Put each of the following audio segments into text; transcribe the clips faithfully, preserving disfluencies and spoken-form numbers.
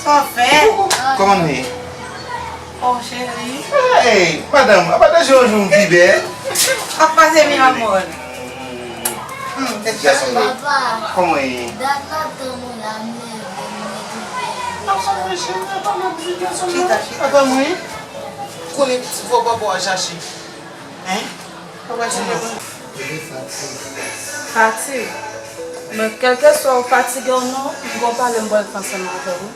Anfen! Kòman nou ye? Oh, cheri. Hey, madanm, apa de jou an jou m pi bèl? Ap pase mi amor. Hmm, tèt chaje. Papa. Kòman ye? Dat la tann ou la, m leve, m retounen. Apa mwen cheri, apa mwen ti gason mwen? Chita, chita. Apa mwen? Konnen ti fò papa w a chache. Hein? Papa cheri, apa? Fatig. Men kèlkeswa ou fatige ou non, m gon pale m pral fè ansanm avè w.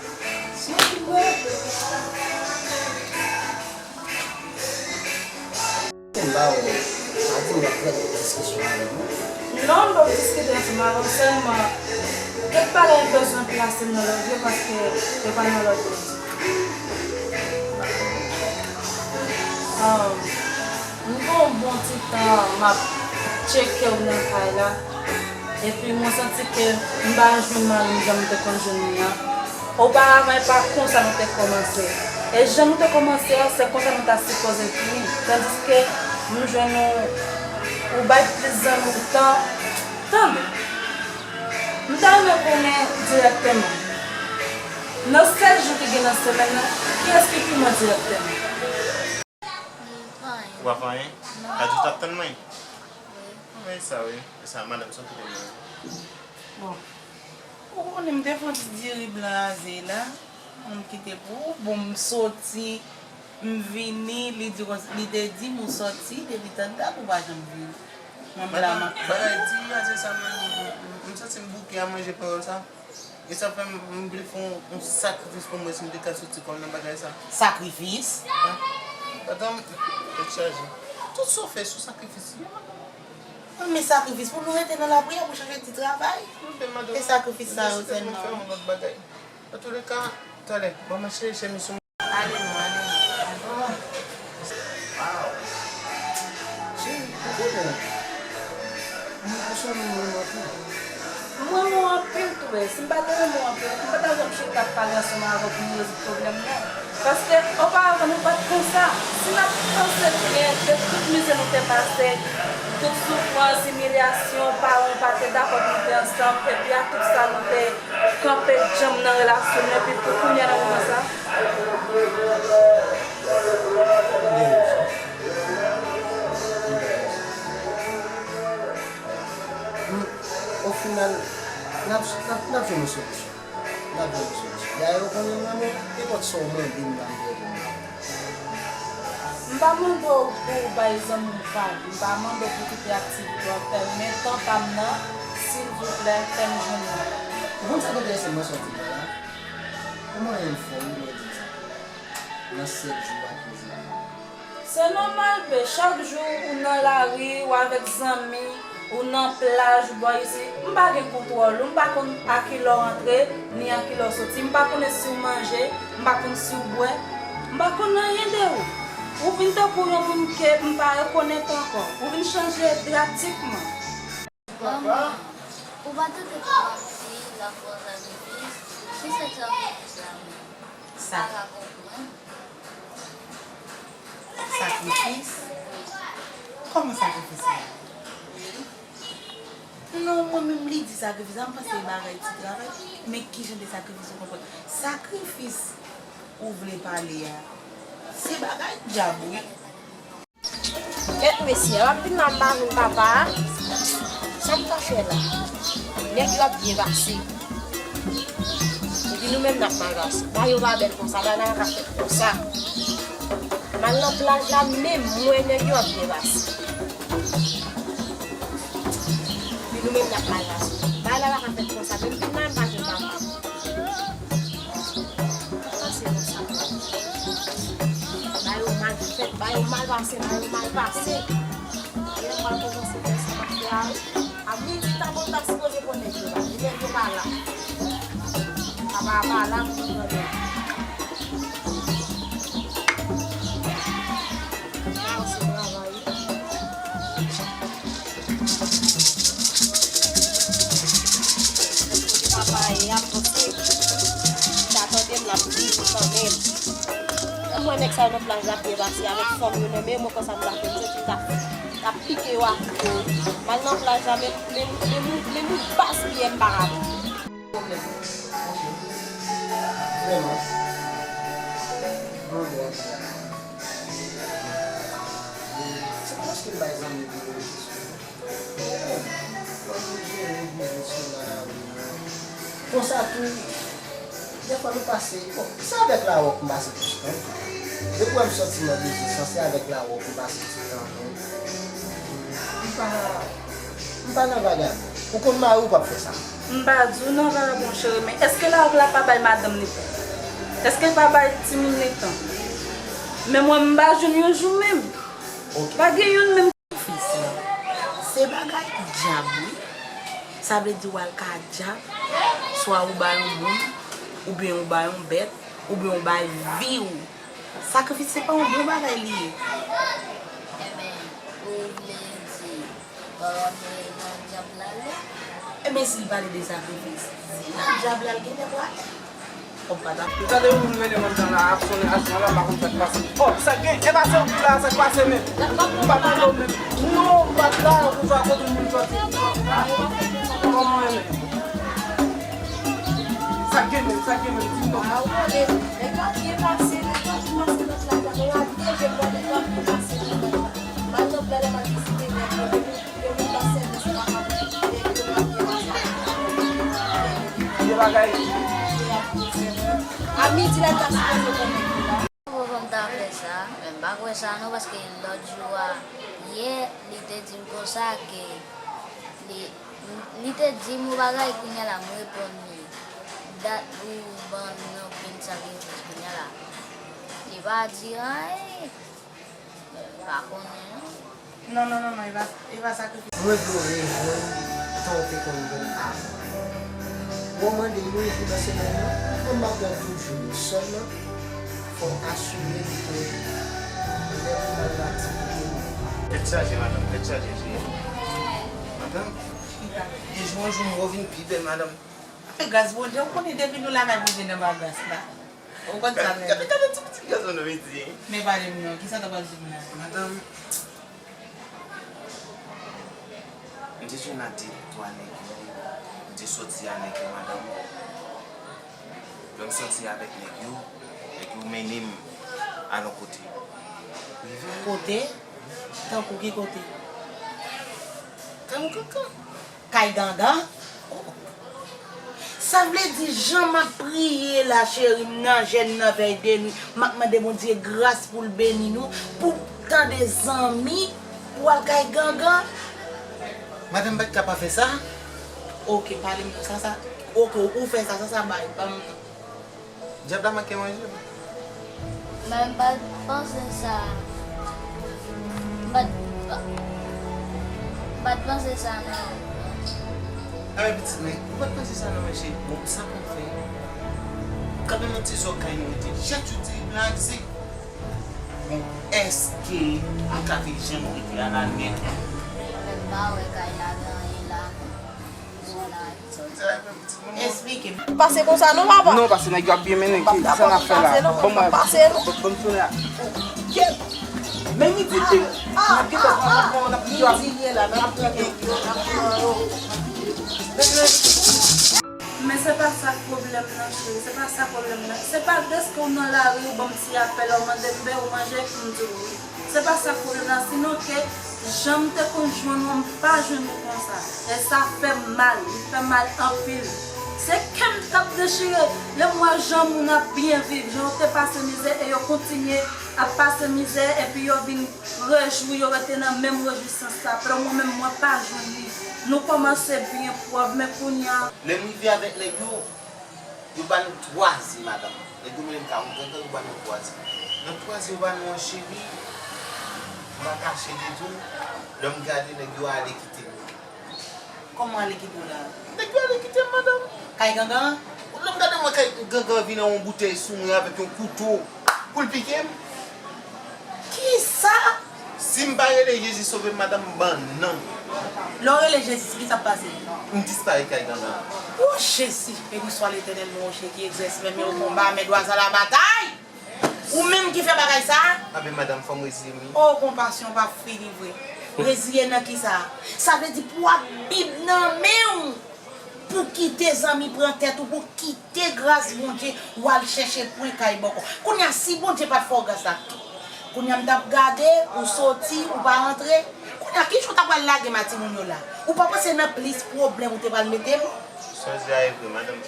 M ba w, pa di m w ap fè yon diskisyon avè m non. Non, m p ap diskite ansanm avè w, sèlman kèk bagay m bezwen plase nan lòd yo paske yo pa nan lòd yo ditou. Ah, m gen yon bon ti tan m ap tcheke w nan kay la. Epi mwen santi ke m pa jwenn mari m jan m te konn jwenn li an. Oparavan, e pa konsa nou te kòmanse. E jan nou te kòmanse an, se konsa nou ta sipoze fini. Tandiske m jwenn ou, ou bay plis zanmi w tan. Tande, m ta renmen konnen dirèkteman, nan sèt jou ki gen nan semèn nan, kiyès ki pi mwen dirèkteman? Ou pa fè anyen? Ka di w t ap tann mwen? Wi. Mwen sa wi. E sa, madanm, sa w kite m nan. Bon. Ou konnen m te fè yon ti diri blan a ze la. M kite pou ou. Bon, m soti, m vini, li di konsa, li te di m ou soti, depi tan dat ou pa janm vini. Mwen m la, m ap tann. Bagay diri a ze sa, mwen, m, m, m santi m bouke a manje pawòl sa. E sa fè m, m vle fè yon, yon sakrifis pou mwen si m te ka soti kò m nan bagay sa. Sakrifis? Hein? Madanm, tèt chaje. Tout sa w fè sou sakrifis li ye, madanm. Wi, men sakrifis pou nou rete nan lapriyè, pou chèche ti travay. Wi, men madanm, e sakrifis sa yo sèlman. Fè yon lòt bagay. Antouleka, talè, ban m chèche chemiz sou mwen. Ale non, ale non. Waw. Cheri, ou konnen, m, ou sanble m renmen w anpil. M renmen w anpil tou, e si m pa te renmen w anpil, m pa ta janm chita ap pale ansanm avè w pou nou rezoud pwoblèm nan. Paske, oparavan, nou pa t konsa. Si n ap panse byen de tout mizè nou te pase, tout soufrans, imilyasyon, paran w pa te dakò pou nou te ansanm, epi a tout sa nou te kanpe djanm nan relasyon nou, epi pou kounye a nan moman sa. O final, n ap, n ap, n ap jwenn yon solisyon. N ap jwenn yon solisyon. Dayè, ou konnen m renmen w, nenpòt sa w mande m la, m prè pou m ba w. M pa mande w pou w bay zanmi w vag, m pa mande w pou kite aktivite w ap fè, men tan pa m nan, silvouplè, fè m jwenn li. Ou konn sa k enterese m nan sa w di m nan la? Kòman w fè w rive di m sa? Nan sèt jou a, kenz jou a. Se nòmal, bebe, chak jou ou nan lari, ou avèk zanmi, ou nan plaj, ou bò isit, m pa gen kontwòl ou, m pa konn a kilè w antre, ni a kilè w soti, m pa konnen si w manje, m pa konn si w bwè, m pa konn anyen de ou. Ou vin tankou yon moun ke m pa rekonèt ankò, ou vin chanje dratikman. Manman, ou pa tande papa m di l ap pran sakrifis? Ki sèt sakrifis la menm? Sa. M pa ka konprann. Sakrifis? Kòman sakrifis la? Non, mwen menm li di sakrifis la, m panse e bagay ti travay. Men ki jan de sakrifis ou konprann? Sakrifis ou vle pale a, se bagay dyab, wi. Kèt mesye, w ap vin la m pa vin papa a. Sa m ka fè la? Nèg yo ap byen pase. Epi nou menm n ap mal pase. Bagay yo pa bèl konsa, bagay la pa ka fèt konsa. M al nan plaj la, menm mwen nèg yo ap byen pase. Epi nou menm n ap mal pase. Bagay la pa ka fèt konsa, menm vin la m pa jwenn papa. Sa se konsa. Ba yo mal fèt, ba yo mal pase, ba yo mal pase. Lè m pral kòmanse fè sa m ap fè a, a midi tanpon m ta sipoze pran nèg yo la. Nèg yo pa la. Papa a pa la pou m pran nèg. Sa yo se travay. Kote papa a ye a, m panse li ta tande m, l ap di m kanmenm. Mwen, nèg sa yo nan plaj la ap byen pase avèk fanm yo nan men yo, mwen konsa m ta fè, m santi m t ap, t ap pike yo a kouto. M al nan plaj la, men, men, men, men, men moun baz li ye, m pa rapò. Pwoblèm. Ok. Vrèman. Bon, bon, bon. E se paske m bay zanmi pou yo rete sou mwen. Fò nou jere biznis nou nan lari an. Konsa tou, dèfwa nou pase, bon, se avèk Lawòk m pase plis tan. Depi w wè m sòti nan biznis lan, se avèk Lawòk m pase ti tan, non. M pa, m pa nan vagabon. Ou konn mari w p ap fè sa. M pa di w nan vagabon, cheri, men èske Lawòk la pa bay madanm li tan? Èske l pa bay timoun li tan? Men mwen, m pa jwenn yon jou menm. Ok. Pa gen youn menm. Fis lan. Se bagay dyab, wi. Sa vle di w al ka dyab, swa ou bay yon moun, oubyen ou bay yon bèt, oubyen ou bay vi w. Sakrifis se pa yon bon bagay li ye. Enben, ou vle di, w ap nan dyab la ale? Enben, si l pale de sakrifis, se nan dyab la l genlè pwale. Kòm pa ta. Ou tande yon moun mennen m anndan la, ap sonnen, ap sonnen la, m pa konn sa k pase. Oh, sa k gen? E pa se ou ki la, sa k pase menm? M pa tande w menm. Non, m pa t la, ou pa kote moun sòti. Kòman w ye menm? Sa k gen menm, sa k gen menm, di m non. Ah, ou konnen, nèg yo ap byen pase, nèg yo ap byen pase lòt la, nèg yo ap byen jwe bòl, nèg yo ap byen pase lòt la. Madanm la, lè m ap vizite nèg yo, depi, depi m pa sèvis, m pa ka vizite nèg yo, m ap byen pase. Vye bagay. A midi la, l ta sipoze konn nèg yo la. Poko m ta fè sa, men m pa kwè sa non, paske lòt jou a, yè, li te di m konsa ke li, li te di m yon bagay, kounye a la, m reponn li. Dat ou ban m nan pil sakrifis, kounye a la. Li pa di anyen, m pa konnen non. Non, non, non, non, e pa, e pa sakrifis. Mwen vle w rejwenn tan w te konn jwenn avan. Mwen mande yon jou nan semèn nan, mwen m ap pran tout jou yo. Sèlman, fò w asire ke lè pou w al nan aktivite w yo. Tèt chaje, madanm, tèt chaje, cheri. Madanm, gen jou, yon jou m wè w vin pi bèl, madanm. Gras Bondye, ou konnen depi nou lakay Bondye, n ap ba gras la. Ou konn sa, men. Gade, gade ti pitit gason nou, Midi. Men pale m non, kisa w ta pral di m la? Madanm, m te jwenn ak de twa nèg yo, m te sòti a nèg yo, madanm. Lè m sòti avèk nèg yo, nèg yo mennen m al yon kote. Rive. Kote? Tankou ki kote? Tankou kankan. Kay Gangan? Sa vle di, jan m ap priye la, cheri m nan, jèn nan, vèy de nwi, m ap mande Bondye gras pou l beni nou, pou tande zanmi, pou al kay Gangan. Madanm, m pa t ka pa fè sa. Oke, pale m konsa, sa. Oke, ou fè sa, sa, sa bay, ban m. Dyab la manke manje m. Men m pa t panse sa. M pa t, m pa t panse sa, non. Enben, pitit mwen, ou pa t panse sa, non, men cheri. Bon, sa pou m fè? Kanpe nan ti zòkay nou rete. Chak jou ti blaze. Bon, èske nou ka viv jan nou rete a la nèt? Men m pa wè kay la gen anyen la. Esplike m. Pase konsa non, papa. Non, pase nèg yo ap byen mennen. Ki, ki sa n ap fè la? Ban mwen. Pase non. Ban m tounen a. Men Midi, n ap gentan pran, n ap pran, n ap pran. Midi ye la, n ap pran nèg yo, n ap pran yo. Men se pa sa k pwoblèm nan, cheri. Se pa sa pwoblèm nan. Se pa dèske w nan lari, ou ban m ti apèl, ou mande m, "Ben, ou manje?" M di w wi. Se pa sa k pwoblèm nan, sinon ke jan m te konn jwenn ou an, m pa jwenn ou konsa. E sa fè m mal, li fè m mal anpil. Se kè m t ap dechire lè m wè jan moun ap byen viv, jan yo te pase mizè e yo kontinye ap pase mizè, epi yo vin rejwi, yo rete nan menm rejwisans sa. Pandan mwen menm, mwen pa jwenn li. Nou kòmanse byen pwòv, men kounye a. Lè m rive avèk nèg yo, yo ba nou twa ze, madanm. Nèg yo mennen m kay yon grangan, yo ba nou twa ze. Nan twa ze yo ba nou an, cheri, m pa kache de di w, lè m gade nèg yo ale kite m. Kòman ale kite w la? Nèg yo ale kite m, madanm. Kay Gangan? Lè m gade mwen kay Gangan vin an yon boutèy sou mwen avèk yon kouto pou l pike m. Kisa? Si m pa rele Jezi sove m, madanm, m ban nan. Lè w rele Jezi, kisa k pase? M disparèt kay Gangan. O Jezi, beni swa Letènèl, mon rocher qui exerce mes mains au combat, mes doigts à la bataille. Ou menm ki fè bagay sa? Anben, madanm, fò m reziye m wi. O, konpasyon pa fini vre. Reziye nan kisa? Sa vle di pou w ak Bib nan men w. Pou kite zanmi pran tèt ou, pou kite gras Bondye, w al chèche pwen kay bòkò. Kounye a, si Bondye pa t fè w gras la, kounye a m t ap gade, ou soti, ou pa rantre. Kounye a, kijan w ta pral lage m a timoun yo la? Ou pa panse nan plis pwoblèm ou te pral mete m? Sa w di a e vre, madanm.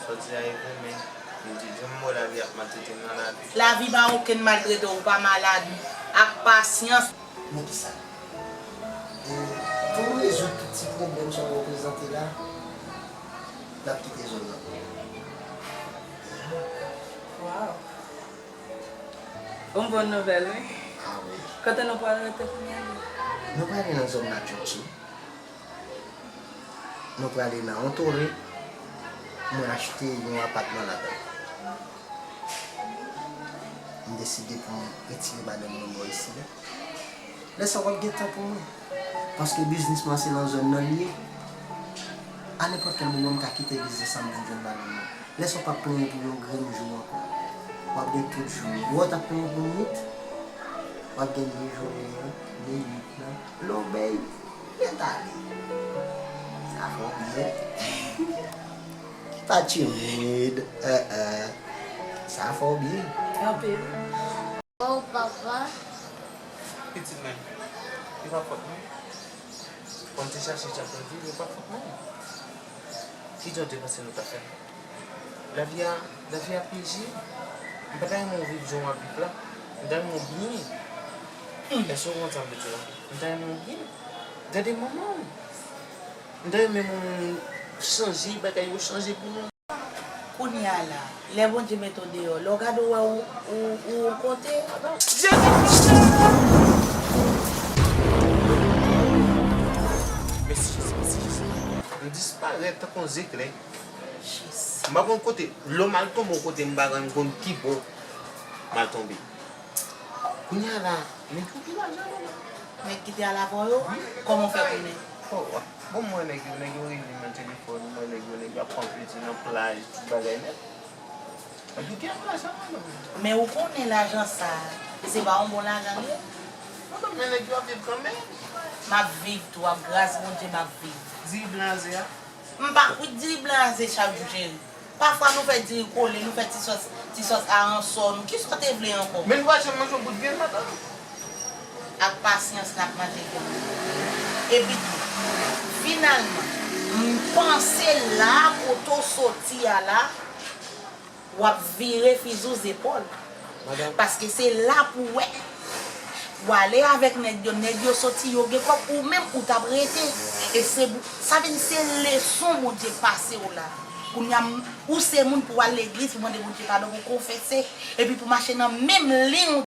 Sa w di a e vre, men m di, yon mo lavi ap maltrete m nan lavi. Lavi pa okenn maltrete w, ou pa malad. Ak pasyans. Men kisa? E, pou nou rezoud tout ti pwoblèm sa w prezante la, n ap kite zòn nan. Waw! Yon bon nouvèl, wi. Ah wi. Kote nou pral rete kounye a? Nou prale nan zòn Natchouchi. Nou prale nan Ontoré. Mwen achte yon apatman ladan l. M deside pou m retire madanm mwen bò isi la. Lè sa w ap gen tan pou mwen. Paske biznis mwen se nan zòn nan l ye. A nenpòt kèl moman, m ka kite biznis la, m vin jwenn madanm mwen. Lè sa w p ap plenyen pou yon grenn jou ankò. W ap gen tout jounen. Wè w t ap plenyen pou nwit, w ap gen ni jounen an, ni nwit lan. Lòbèy, nèt ale. Sa fè w byen. Pa timid. Eh, eh. Sa fè w byen. Anpil. Oh, papa. Pitit mwen, e pa fòt mwen. Bon, te chache djab nan vil, e pa fòt mwen. Ki jan w te panse nou ta fè? Lavi a, lavi a pyeje. M pa ta renmen w viv jan w ap viv la. M ta renmen w byen. Èske w konprann sa m vle di w la? M ta renmen w byen. Gade manman w. M ta renmen w chanje, bagay yo chanje pou nou. Kounye a la, lè Bondye mete w deyò, lè w gade w wè ou, ou, ou yon kote. Jezi Kris! Mèsi Jezi, mèsi Jezi. M disparèt tankou yon zeklè. Jezi. M pa konn kote, lè m al tonbe yon kote, m pa konn ki bò m al tonbe. Kounye a la, nèg yo gen lajan non. Nèg ki te al avè w yo? Wi. Kòman w fè konnen? Oh, bon, m wè nèg yo, nèg yo rele m nan telefòn, m wè nèg yo, nèg yo ap pran plezi nan plaj, tout bagay nèt. Nèg yo gen lajan non. Men ou konnen lajan sa, se pa yon bon lajan li ye? Non, non, men nèg yo ap viv kanmenm. M ap viv tou, ak gras Bondye m ap viv. Diri blan an se a? M pa kwit diri blan a se chak jou cheri. Pafwa nou fè diri kole, nou fè ti sòs, ti sòs aransò nou. Kisa w te vle ankò? Men nou pa janm manje yon bout vyann madanm. Ak pasyans n ap manje vyann. Epi tou, finalman, m panse la kote w soti a la, w ap vire fizi w zepòl. Paske se la pou w wè. W ale avèk nèg yo, nèg yo soti, yo gen kòb, ou menm ou t ap rete. E se, sa vin se leson Bondye pase w la. Kounye a, ou se moun pou w al legliz, pou mande Bondye padon, pou konfese, epi pou mache nan menm liy ou.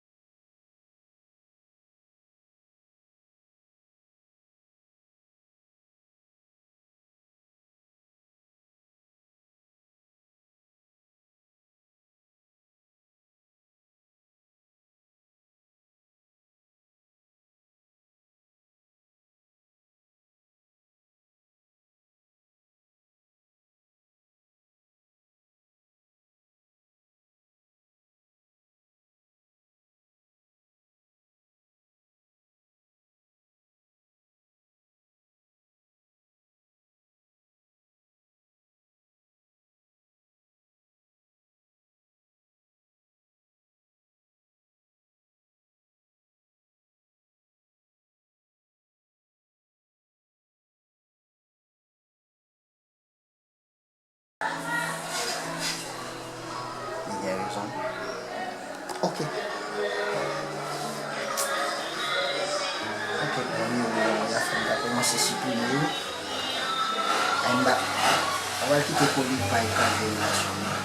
Li gen rezon. Ok. Ok, premye wi, wi, afè m ta kòmanse siprime yo. Ay, m pa, m pa pral kite kolik pa ekraze relasyon nou.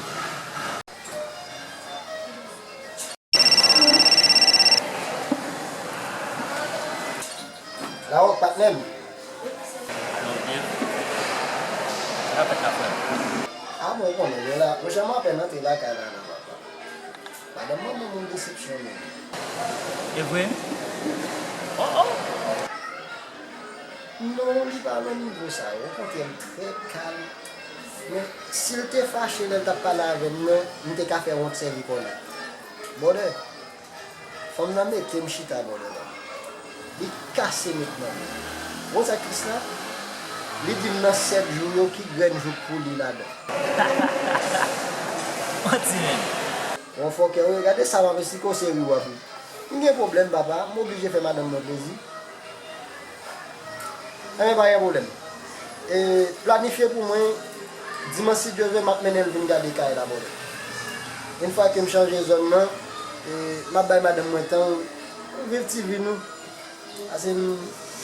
Lawòk, patnè m. Alò, byen. Sa k ap fèt la, frè m? A, bon, ou konnen, men la, monchè, m apèn antre lakay la, la, papa. Madanm mwen ban m yon desepsyon, men. E vre? Oh, oh! Non, li pa nan nivo sa yo. Okontrè, li trè kalm. Men, si l te fache lè l t ap pale avè m nan, m te ka fè wont sèvi kòlè. Brother, fanm nan mete m chita, brother, la. Li kase met nan men. Ou konn sa k tris la? Li di m nan sèt jou yo ki grenn jou k pou li ladan. Manti menm. Yon fòkè wi, gade sa m ap esplike w, se ri w ap ri. M gen pwoblèm papa, m oblije fè madanm mwen plezi. Enben pa gen pwoblèm. E, planifye pou mwen, dimanch si Dye vle, m ap mennen l vin gade kay la pou li. Yon fwa ke m chanje zòn nan, e, m ap bay madanm mwen tan, nou viv ti vi nou. Paske m,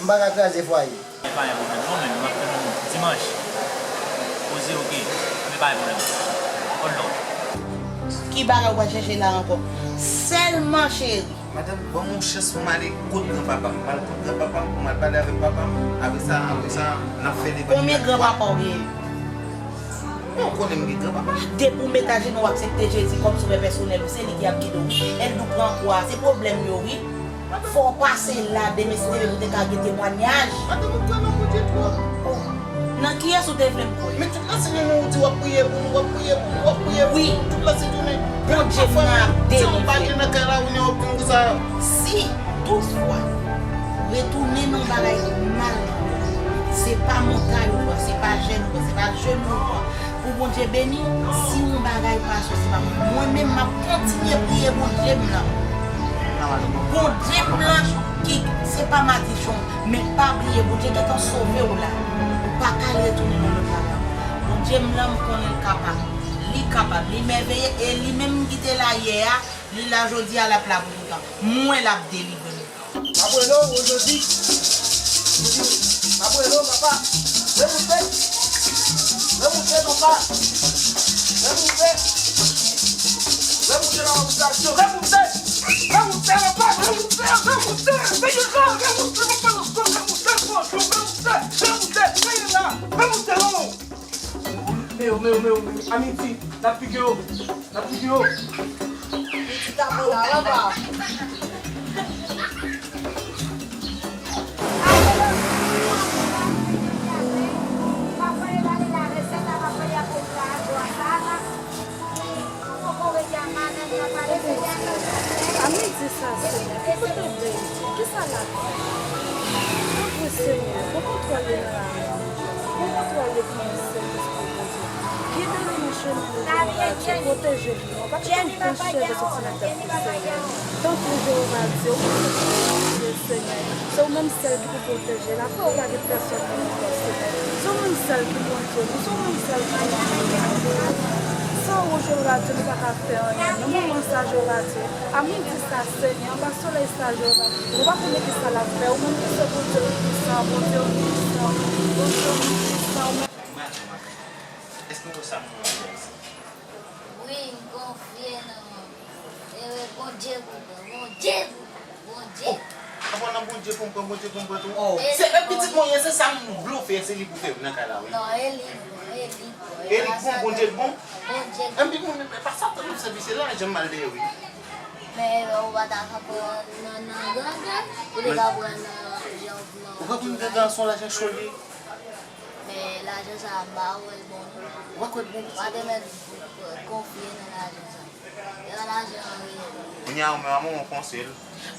m pa ka kraze fwaye. Men pa gen pwoblèm non, men m ap tann ou dimanch. Poze oke, men pa gen pwoblèm. Hold on. Ki bagay ou pral chèche la ankò? Sèlman cheri. Madanm, ban m yon chans pou m ale kot granpapa m. M al kot granpapa m pou m al pale avèk papa m. Apre sa, apre sa, n ap fè deba. Konbyen granpapa w genyen? Bon, ou konnen m gen granpapa. Depi w met ajenou w aksepte Jezi kòm sovè pèsonèl ou, se li ki ap gide w. Èldi w pran kwa, se pwoblèm yo wi. Fò w pase la demen si Dye vle pou w te ka gen temwanyaj. Madanm ou kwè nan Bondye twòp. Nan kiyès ou te vle m kwè? Men tout la se jounen ou di w ap priye pou nou, w ap priye pou nou, w ap priye pou nou, tout la se jounen. Bondye m nan ap delivre. Si w pa gen nan kay la ou ne w ap vin konsa. Si toutfwa retounen nan bagay mal, se pa montay ou pran, se pa jèn ou pran, se pa jenou ou pran. Pou Bondye beni, si yon bagay pa soti pa mwen, mwen menm m ap kontinye priye Bondye m lan. Bondye m lan ki se pa madichon, men pa bliye Bondye gentan sove w la. Ou pa ka al retounen nan lòt bagay. Bondye m lan m konnen l kapab. Li kapab, li mèveye e li menm ki te la yè a, li la jodi a l ap la pou toutan. Mwen l ap delivre m. M ap rele w ojodi. M ap rele w papa. Remoute. Remoute papa. Remoute. Remoute nan remoute aksyon. Remoute. Remoute papa. Remoute. Remoute. Remoute papa. Remoute. Remoute. Remoute. Remoute. Remoute non. Meo, meo, meo, meo. A midi, n ap figi yo. N ap figi yo. Midi ta bon la, papa. A midi sa, Senyè, ki kote w ye? Kisa l ap fè? Tanpri, Senyè, pran kontwòl li nan lavi nou. Pran kontwòl li pou nou, Senyè, Espri Bondye. Gide nou nan chemen nou, Jewova Dye. Pwoteje nou. Nou pa t konn pran cheve soti nan tèt nou, Senyè. Tanpri, Jewova Dye, ou konn tout sa nou ye, Senyè. Se ou menm sèl ki pou pwoteje n. Apre ou pa gen pèsòn pou nou pran, Senyè. Se ou menm sèl ki Bondye nou. Se ou menm sèl ki Bondye nou. San ou, Jewova Dye, nou pa ka fè anyen. Nan moman sa, Jewova Dye, a midi sa, Senyè, anba solèy sa, Jewova, nou pa konnen kisa n ap fè. Ou menm ki se Bondye ki pwisan, Bondye ou ki pwisan, Bondye ou ki pwisan, ou menm. Madan, madan, èske w wè sa m wè la isit? Wi, m konfye nan Bondye pou mwen, Bondye pou mwen, Bondye. Apa nan Bondye pou m pran, Bondye pou m pran tou? Se e pitit mwen ye, se sa m blofe, se li pou fè nan kay la wi. Non, e li k bon, e li k bon. E li k bon, Bondye k bon? Bondye k bon. Enpi mwen menm, e pa Satan m ap sèvi, se lajan m al dèyè wi. Men ou pa ta ka pran nan, nan gangan, ou te ka pran nan, nan. Ou pa konn gangan se yon lajan cho l ye? Men lajan sa a m pa wè l bon non. Ou pa kwè l bon? Pa te mèt konfye nan lajan sa. E pa lajan an reyèl. Kounye a ou menm a mwen w panse l.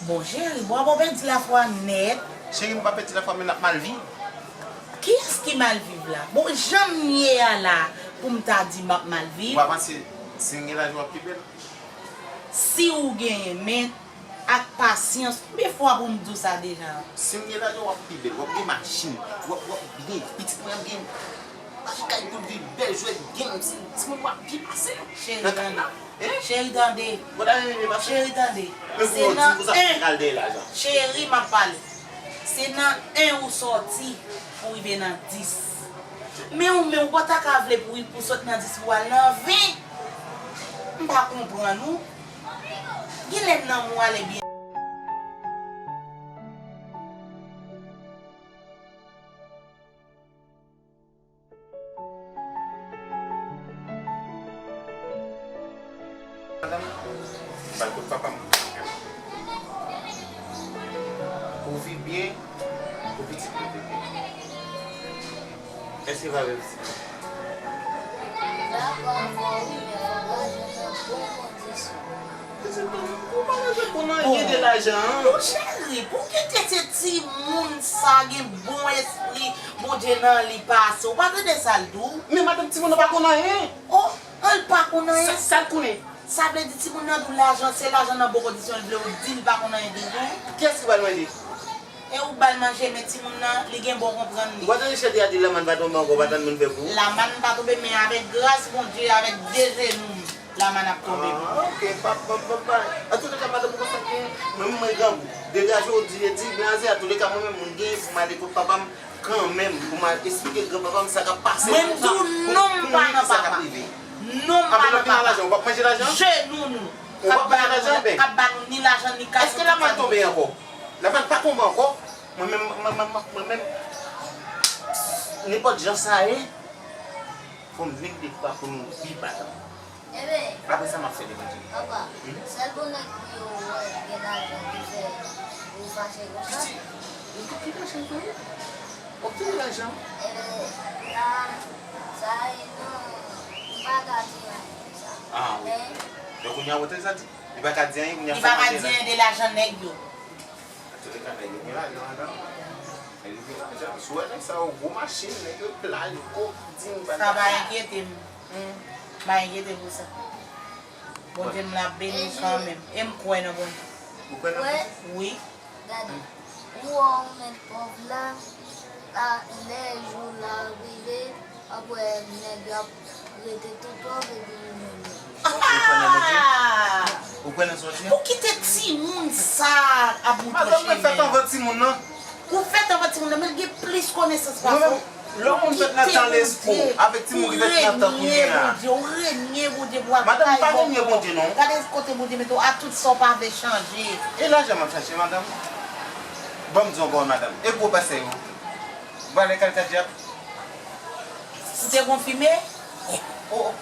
Bon cheri, bon w ap pèdi lafwa nèt. Cheri m pa pèdi lafwa men n ap mal viv. Kiyès ki mal viv la? Bon jan m ye a la pou m ta di m ap mal viv? Ou pa panse si m gen lajan w ap pi bèl? Si ou genyen men ak pasyans, konbyen fwa pou m di w sa deja? Si m gen lajan w ap pi bèl, w ap gen machin, w ap, w ap byen, pitit mwen ap gen machin kay pou l viv, bèl jwèt, game, ti, timoun w ap byen pase nan kay la. Cheri tande. Cheri tande. Cheri tande. Se nan en. Cheri m ap pale. Se nan en ou sòti pou rive nan dis. Men ou menm ou pa ta ka vle pou, pou sot nan dis pou al nan ven. M pa konprann ou. Genlè nanm ou ale byen. Madanm, m pral kot papa m. Pou w viv byen, pou pitit mwen viv byen. Èske w pa vle pitit mwen? Dakò avè w wi, men fòk w al jwenn yon bon kondisyon. Pitit mwen, ou pa bezwen pou nan gen de lajan an. Monchè, Pou kite se timoun sa gen bon espri Bondye nan li pase. Ou pa tande sa l di w? Men madanm, timoun nan pa konn anyen. Oh, an l pa konn anyen? Sa, sa l konnen? Sa vle di timoun nan di w lajan, se lajan nan bon kondisyon l vle, ou di l pa konn anyen de yo? Kiyès ki pral manje? E ou ba l manje, men timoun nan, li gen bon konprann li. Ou pa tande chèlte a di Lamann pa tonbe ankò, pa tann moun fè pou ou? Lamann pa tonbe, men avèk gras Bondye, avèk de jenou m, Lamann ap tonbe pou mwen. Ah, ok, pa, pa, pa, pa. Antouka, madanm, ou konn sa k gen? Mwen menm, mwen grangou. Degaje w di, di blaze, antouka, mwen menm, mwen gen pou m ale kot papa m kanmenm, pou m al esplike granpapa m sa k ap pase. Mwen m di w non, m pa nan papa. Non, m pa nan papa. Apre lòt gen lajan, ou p ap manje lajan? Jenou nou. Ou p ap manje lajan, bèk? K ap ba nou ni lajan, ni kay. Èske Lamann tonbe ankò? Lamann pa tonbe ankò. Mwen menm, mwen, mwen, mwen, mwen menm, nenpòt jan sa ye, fò m vin de fwa pou nou bi baton. Apre sa, m ap fè devan Dye. Papa, sèl bon nèg ki yo wè gen lajan ki fè ou fache konsa. Piti, ou tout ki lajan fè ou. W ap tounen lajan. Ebyen, la, sa e non, m pa ka di anyen de sa. Ah, wi. Men, men kounye a, ou tande sa di? Li pa ka di anyen, kounye a fò manje la. Li pa ka di anyen de lajan nèg yo. Antouka, nèg yo gen lajan ladan. Nèg yo gen lajan. Si w wè nèg sa yo gwo machin, nèg yo plaj, gwo dim. Sa pa enkyete m. Hmm. Pa enkyete m pou sa. Bondye m la beni w kanmenm. E m kwè nan Bondye. Ou kwè nan Bondye? Wi. Gade, ou wè ou menm pòv la, a, lè jou la rive, w ap wè nèg yo ap rete tou pòv epi ou menm. Ou kwè nan Bondye? Ou kwè nan sa w di a? Pou kite timoun sa ap moutre chemen. Madanm, mwen fèt anvan timoun nan. Ou fèt anvan timoun nan, men l gen plis konesans pase w. Lè yon moun fèt nan tan lespri, avèk timoun ki fèt nan tan kounye a. Ou renye Bondye, ou renye Bondye pou al kay Bondye. Madanm, m pa renye Bondye, non. Gade kote Bondye mete w, a tout sa w pa vle chanje. E lajan m ap chache, madanm? Ban m di w yon pawòl, madanm. E gwo pastè yo? Valè kalka dyab. Ou te gon fimen? Oh, oh.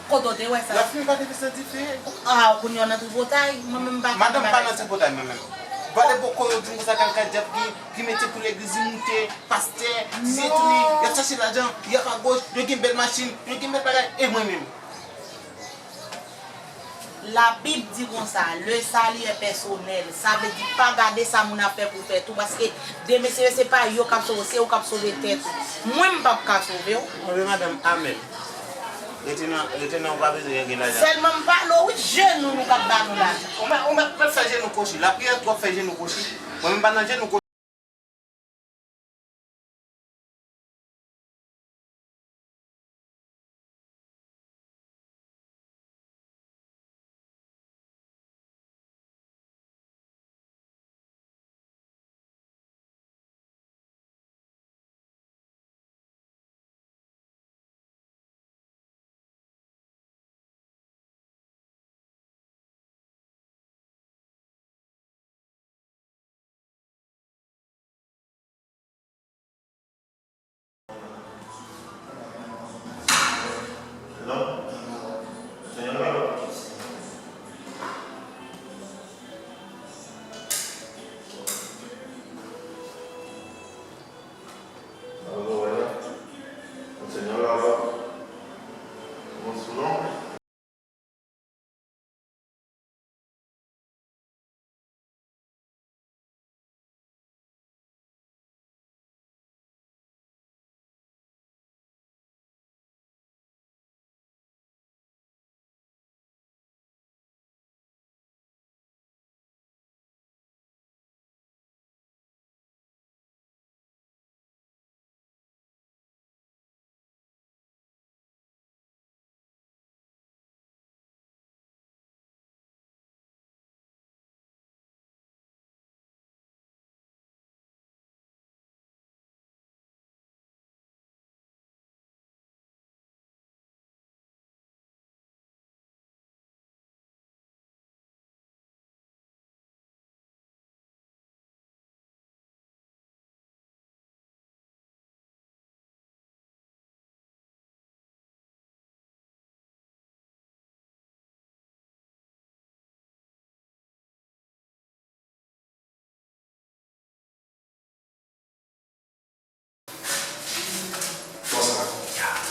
Kote w te wè sa? L ap fimen pa depi san dife. Ah, kounye a w nan tripotay? Mwen menm m pa... Madanm, m pa nan tripotay, mwen menm. Valè bòkò yo di m konsa, kalka dyab ki, ki mete pou legliz, li moute, pastè, si se tou li, y ap chache lajan, y ap agoch, yo gen bèl machin, yo gen bèl bagay, e mwen menm? Labib di konsa, le salut est personnel. Sa vle di pa gade sa moun ap fè pou w fè tou, paske demen se, se pa yo k ap sove w, se ou k ap sove tèt ou. Mwen, m p ap ka sove w. Anben, madanm, amèn. Rete nan, rete nan, ou pa bezwen gen lajan. Sèlman m pale w, wi, jenou nou k ap ba nou lajan. Ou mèt, ou mèt, mèt fè jenou kwochi. Lapriyè twòp fè jenou kwochi. Mwen menm pa nan jenou kwochi.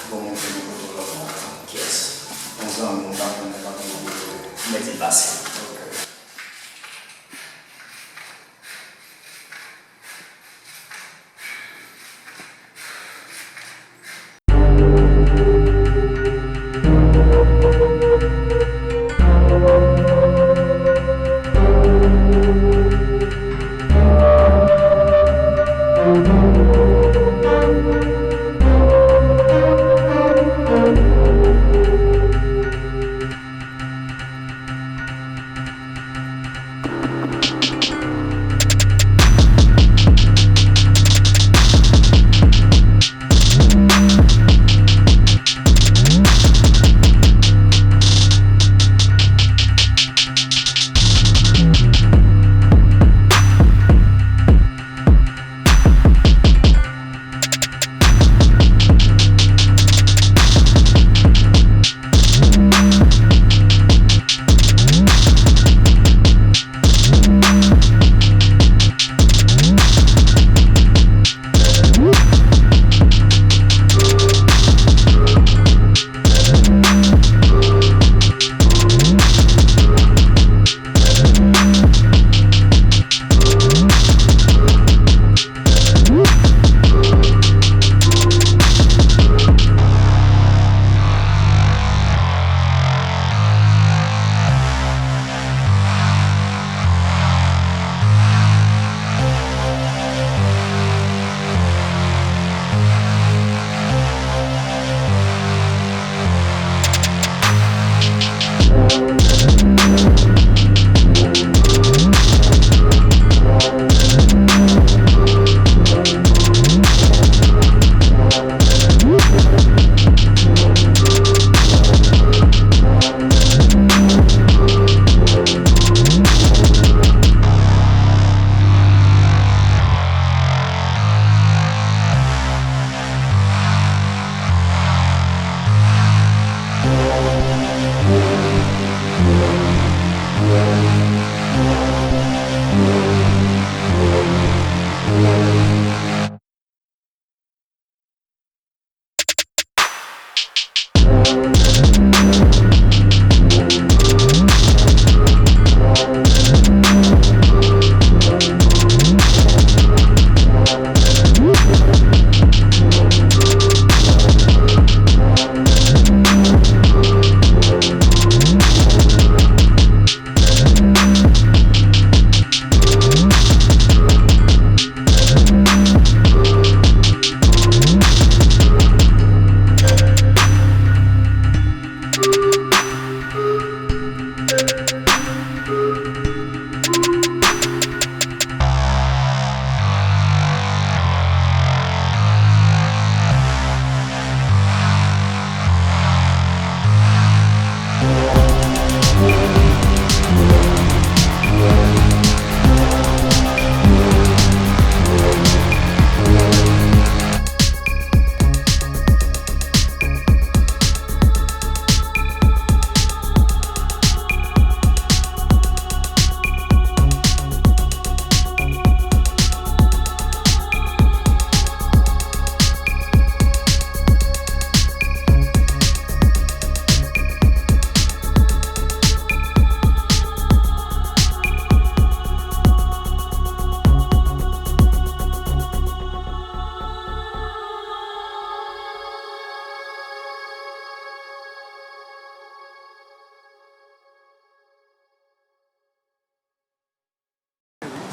Bon, mwen fè yon foto lòt mwen. Kiyès? Yon zanmi mwen pa konnen, pa konnen kote l ye. Mete l pase. Ok.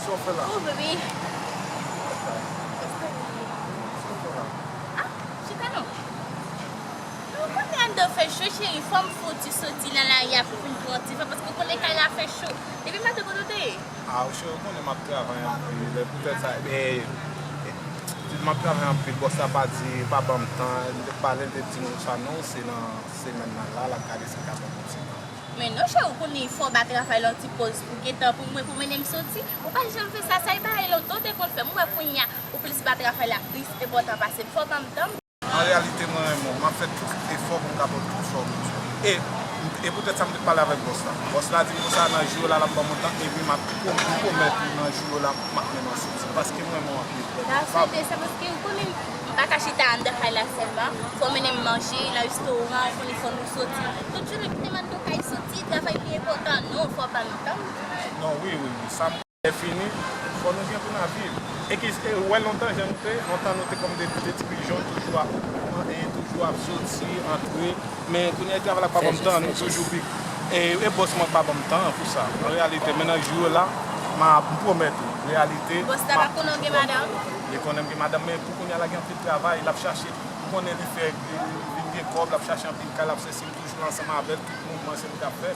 Sa w fè la? Oh, baby. Ah, chita non. Nou konnen anndan fè cho, cheri. Fò m fouti soti nan lari a pou m pran ti van, paske w konnen kay la fè cho. Depi maten, kote w te ye? Ah, cheri, ou konnen m ap travay anpil. E poutèt sa, e, e, m ap travay anpil. Bòs la pa di, pa ban m tan. M te pale, m te di nou sa non, se nan semèn nan la, l ap gade si l ka ban m yon ti tan. Men non, cheri, ou konnen fò w ba travay la yon ti pòz pou gentan pou mwen, pou mennen m soti. Ou pa janm fè sa, sa e bagay lontan w te konn fè. Mwen wè kounye a, ou plis ba travay la plis enpòtan pase m. Fò w ban m tan. An reyalite, mwen renmen w. M ap fè tout efò pou m ka ba w tout sa w bezwen. E, e poutèt sa, m te pale avèk bòs la. Bòs la di m konsa, nan jou yo la, l ap ban mwen tan, epi m ap pwom-, m pwomèt ou, nan jou yo la, m ap mennen w soti. Paske m renmen w anpil. M ta swete sa, paske ou konnen m pa ka chita anndan kay la sèlman. Fò w mennen m manje, nan restoran, ou konnen fò nou soti. Tout jounen kite m anndan kay soti, travay pi enpòtan. Non, fò w ban m tan. Non, wi, wi, wi. Sa m Lè fini, fò nou gen pou n ap viv. E ki, e, ou wè lontan jan nou te, lontan nou te kòm de, de ti pijon, toujou ap, e, toujou ap soti, antre. Men kounye a travay la pa ban m tan, nou toujou pi. E, e bòs mwen pa ban m tan pou sa. An reyalite, men nan jou yo la, m a, m pwomèt ou, reyalite. Bòs la pa konnen w gen madanm? Li konnen m gen madanm, men pou kounye a la gen anpil travay, l ap chache, m konnen li fè, li vin gen kòb, l ap chache anpil kay, l ap sesi, m toujou ansanm avè l, tout mouvman se li k ap fè.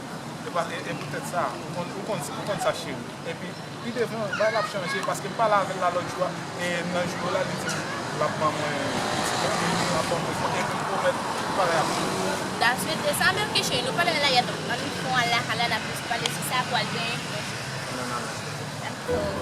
E pa, e, e poutèt sa, ou konn, ou konn, ou konn sa cheri. Epi, pi devan, bagay la ap chanje, paske m pale avè l la lòt jou a, e nan jou yo la, li di l ap ban mwen ti kòb, li ap ban mwen fò, epi m pwomèt, bagay ap chanje. M ta swete sa, men oke cheri, nou pale nan lari a, donk, ann fè yon al lakay la, n ap plis pale sou sa pou al benyen pou nou. Non, non, non. Dakò.